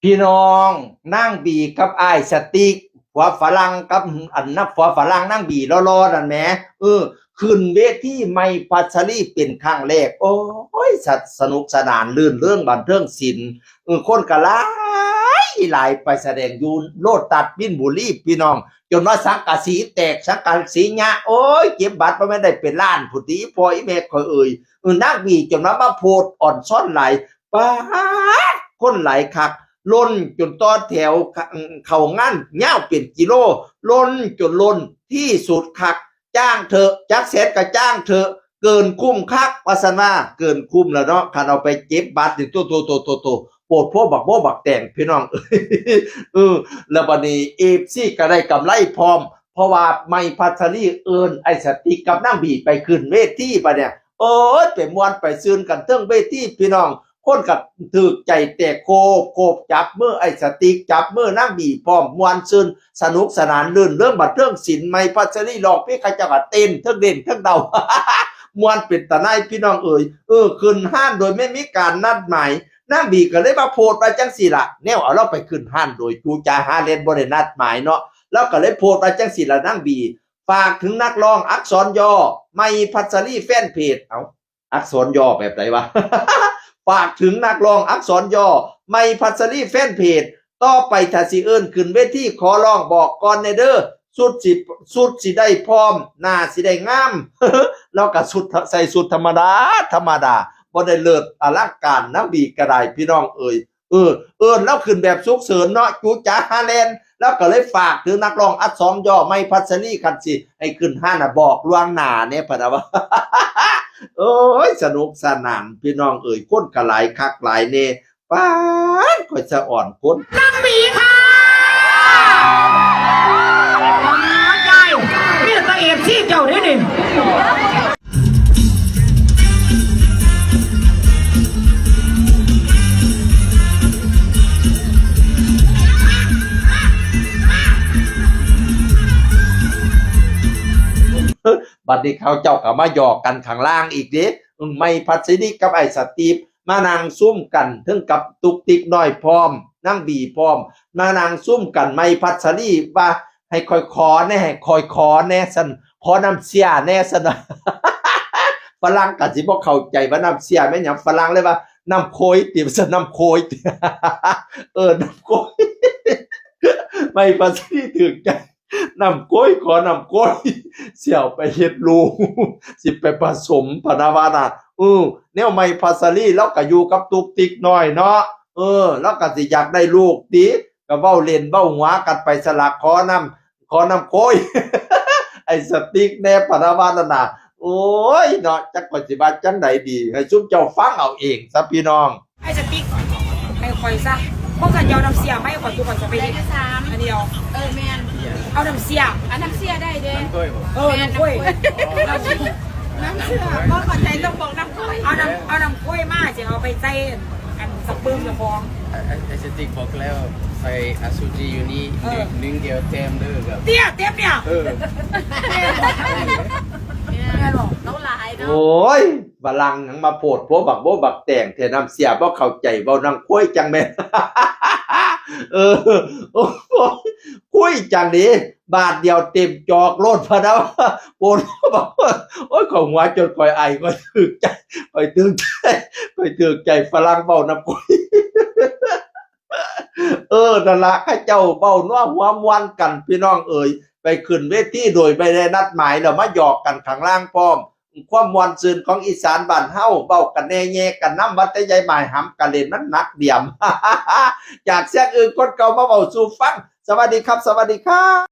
ພີ່ນ້ອງ ນາງບີກັບອ້າຍສະຕິກ ຜົວຝຣັ່ງກັບ ອັນ ນາງ ຜົວຝຣັ່ງ ນາງບີຫຼໍ່ໆນັ້ນແໝ ເອີ ຂຶ້ນເວທີໃໝ່ພັດສະລີເປັນຄັ້ງແລກ. ໂອ້ຍ ສະ ສະໜຸກສະໜານ ລື່ນເລີງບັນເທີງສິນ ເອີ ຄົນກໍຫຼາຍຫຼາຍ ໄປສະແດງຢູ່ໂລຕັດມິນບູລີ ພີ່ນ້ອງ ຈົນວ່າສັງກະສີແຕກ ສັງກະສີຍະ ໂອ້ຍ ເກັບບັດບໍ່ແມ່ນໄດ້ເປັນລ້ານພຸ້ນຕິ ອີ່ພໍ່ອີ່ແມ່ຂ້ອຍເອີຍ. ເອີ ນາງບີຈົນວ່າມາໂພດອອນຊອນຫຼາຍ ປາດ ຄົນຫຼາຍຄັກ ລົ້ນຈົນຕໍ່ແຖວ ເຂົ້າງານຍາວເປັນກິໂລ ລົ້ນຈົນລົ້ນທີ່ສຸດຄັກ ຈ້າງເຖາະ ຈັກແສນກໍຈ້າງເຖາະ ເກີນຄຸ້ມຄັກ ວ່າຊັ້ນວ່າ ເກີນຄຸ້ມແລ້ວເນາະ ຄັນເອົາໄປເກັບບັດນີ້ ໂຕໆໆໆ ໂພດໂພບັກໂບບັກແຕງ ພີ່ນ້ອງເອີຍ. ເອີ ແລ້ວບັດນີ້ເອັຟຊີກໍໄດ້ກຳໄລພ້ອມ ເພາະວ່າໃໝ່ພັດສະລີເອີ້ນອ້າຍສະຕິກກັບນາງບີໄປຂຶ້ນເວທີ ບັດເນີ້ຍ ເອີຍ ໄປມ່ວນໄປຊື່ນກັນເທິງເວທີ ພີ່ນ້ອງ ຄົນກໍຖືກໃຈແຕກໂຄບໂຄບ ຈັບມືອ້າຍສະຕິກ ຈັບມືນາງບີພ້ອມ ມ່ວນຊື່ນ ສະໜຸກສະໜານ ລື່ນເລີງບັນເທີງສິນ ໃໝ່ພັດສະລີຮ້ອງເພງ ເຂົາເຈົ້າກໍເຕັ້ນ ເທິງເຕັ້ນເທິງເດົາ ມ່ວນເປັນຕາໜ່າຍ ພີ່ນ້ອງເອີຍ. ເອີ ຂຶ້ນຮ້ານໂດຍບໍ່ມີການນັດໝາຍ ນາງບີກໍເລີຍມາໂພດວ່າຈັ່ງຊີ້ລະ ແນວເອົາລາວໄປຂຶ້ນຮ້ານໂດຍຈູຈາຫາແລ່ນ ບໍ່ໄດ້ນັດໝາຍເນາະ ລາວກໍເລີຍໂພດວ່າຈັ່ງຊີ້ລະ ນາງບີ ຝາກເຖິງນັກຮ້ອງອັກສອນຍໍ ໃໝ່ພັດສະລີແຟນເພຈ ເອົ້າ ອັກສອນຍໍແບບໃດວະ? ຝາກເຖິງນັກຮ້ອງອັກສອນຍໍ ໃໝ່ພັດສະລີແຟນເພຈ ຕໍ່ໄປຖ້າຊິເອີ້ນຂຶ້ນເວທີ ຂໍຮ້ອງບອກກ່ອນແດ່ເດີ ຊຸດຊິ ຊຸດຊິໄດ້ພ້ອມ ໜ້າຊິໄດ້ງາມ ລາວກໍຊຸດ ໃສ່ຊຸດທຳມະດາ ທຳມະດາ ບໍ່ໄດ້ເລີດອະລັງການ ນາງບີກໍໄດ້ ພີ່ນ້ອງເອີຍ. ເອີ ເອີ້ນລາວຂຶ້ນແບບສຸກເສີນເນາະ ຈູຈາຫາແລ່ນ ລາວກໍເລີຍຝາກເຖິງນັກຮ້ອງອັກສອນຍໍ ໃໝ່ພັດສະລີ ຄັນຊິໃຫ້ຂຶ້ນຮ້ານນະ ບອກລ່ວງໜ້າແດ່ ພະນະວ່າ. ໂອ້ຍ ສະໜຸກສະໜານ ພີ່ນ້ອງເອີຍ ຄົນກໍຫຼາຍຄັກຫຼາຍແນ່ ປາດ ຂ້ອຍສະອອນຄົນ ນາງບີຄ່ະ ຍາຍ ມີແຕ່ເອັຟຊີເຈົ້າເດ້ນີ້. ບັດນີ້ເຂົາເຈົ້າກໍມາຫຍອກກັນຂ້າງລ່າງອີກເດ້ ໃໝ່ພັດສະລີກັບອ້າຍສະຕິກ ມານັ່ງຊຸມກັນເຖິງກັບຕຸກຕິກນ້ອຍພ້ອມ ນາງບີພ້ອມ ມານັ່ງຊຸມກັນ ໃໝ່ພັດສະລີວ່າ ໃຫ້ຂ້ອຍຂໍແດ່ ໃຫ້ຂ້ອຍຂໍແດ່ຊັ້ນ ຂໍນ້ຳເຊຍແດ່ຊັ້ນ. ຝຣັ່ງກໍຊິບໍ່ເຂົ້າໃຈວ່ານ້ຳເຊຍແມ່ນຫຍັງ ຝຣັ່ງເລີຍວ່າ ນ້ຳໂຄຍຕິ ວ່າຊັ້ນ ນ້ຳໂຄຍຕິ ເອີ ນ້ຳໂຄຍ ໃໝ່ພັດສະລີຖືກໃຈ ນ້ຳໂຄຍ ຂໍນ້ຳໂຄຍ ຊິເອົາໄປເຮັດລູກ ຊິໄປປະສົມ ພະນະວ່ານະ. ເອີ ແນວໃໝ່ພັດສະລີລາວກໍຢູ່ກັບຕຸກຕິກນ້ອຍເນາະ ເອີ ລາວກໍຊິຢາກໄດ້ລູກຕິ ກໍເວົ້າຫຼິ້ນເວົ້າຫົວກັນໄປຊັ້ນລະ ຂໍນ້ຳ ຂໍນ້ຳໂຄຍ ອ້າຍສະຕິກແດ່ ພະນະວ່ານັ້ນນະ. ໂອ້ຍເນາະ ຈັກຂ້ອຍຊິວ່າຈັ່ງໃດດີ ໃຫ້ຊຸມເຈົ້າຟັງເອົາເອງຊະ ພີ່ນ້ອງ. ອ້າຍສະຕິກ ໃຫ້ຂ້ອຍຊະ ພວກສັນເຈົ້ານ້ຳເຊຍມາໃຫ້ຂ້ອຍ ທຸກຄົນຈະໄປເຮັດ ໄດ້ແຕ່ສາມ ອັນດຽວ ເອີ ແມ່ນ ເອົານ້ຳເຊຍ ເອົານ້ຳເຊຍໄດ້ເດ້ ນ້ຳກ້ອຍບໍ່? ເອີ ແມ່ນ ນ້ຳກ້ອຍ ນ້ຳເຊຍ ບໍ່ເຂົ້າໃຈ ຕ້ອງບອກນ້ຳກ້ອຍ ເອົານ້ຳ ເອົານ້ຳກ້ອຍມາ ຊິເອົາໄປໃສ່ ອັນສະເປີມເຈົ້າຂອງ ໄອ້ ໄອ້ ໄອ້ສະຕິກບອກແລ້ວ ໃສ່ອະສຸຈິຢູ່ນີ້ ເອີ ໜຶ່ງ ໜຶ່ງດຽວແຕ້ມເດີ ເອີ ເຕຍ ເຕັມເນຍ ເອີ ແມ່ນບໍ່? ເຮົາຫຼາຍເນາະ ໂອ້ຍ ຝຣັ່ງຫຍັງມາໂພດໂພບັກໂບບັກແຕງແທ້ ນ້ຳເຊຍບໍ່ເຂົ້າໃຈ ເວົ້ານຳໂຄຍຈັ່ງແມ່ນ ເອີ ໂອ້ຍ ໂຄຍຈັ່ງເດ ບາດດຽວເຕັມຈອກໂລດ ພະນະວ່າ ໂພດ ໂອ້ຍ ຂ້ອຍຫົວຈົນຂ້ອຍໄອ ຂ້ອຍຖືກໃຈ ຂ້ອຍຖືກໃຈ ຂ້ອຍຖືກໃຈຝຣັ່ງເວົ້ານຳຂ້ອຍ. ເອີ ນັ້ນລະ ເຂົາເຈົ້າເວົ້ານົວຫົວມ່ວນກັນ ພີ່ນ້ອງເອີຍ ໄປຂຶ້ນເວທີໂດຍບໍ່ໄດ້ນັດໝາຍ ແລ້ວມາຫຍອກກັນຂ້າງລ່າງພ້ອມ ຄວາມມ່ວນຊື່ນຂອງອີສານບ້ານເຮົາ ເວົ້າກັນແດ່ແຍ່ກັນນຳ ວ່າແຕ່ຍາຍໝາຍຫຳກະເຫຼັ້ນມັນໜັກດຽມ ຈາກຊຽງອຶ່ງຄົນເກົ່າມາເວົ້າສູ່ຟັງ. ສະຫວັດດີຄັບ ສະຫວັດດີຄັບ.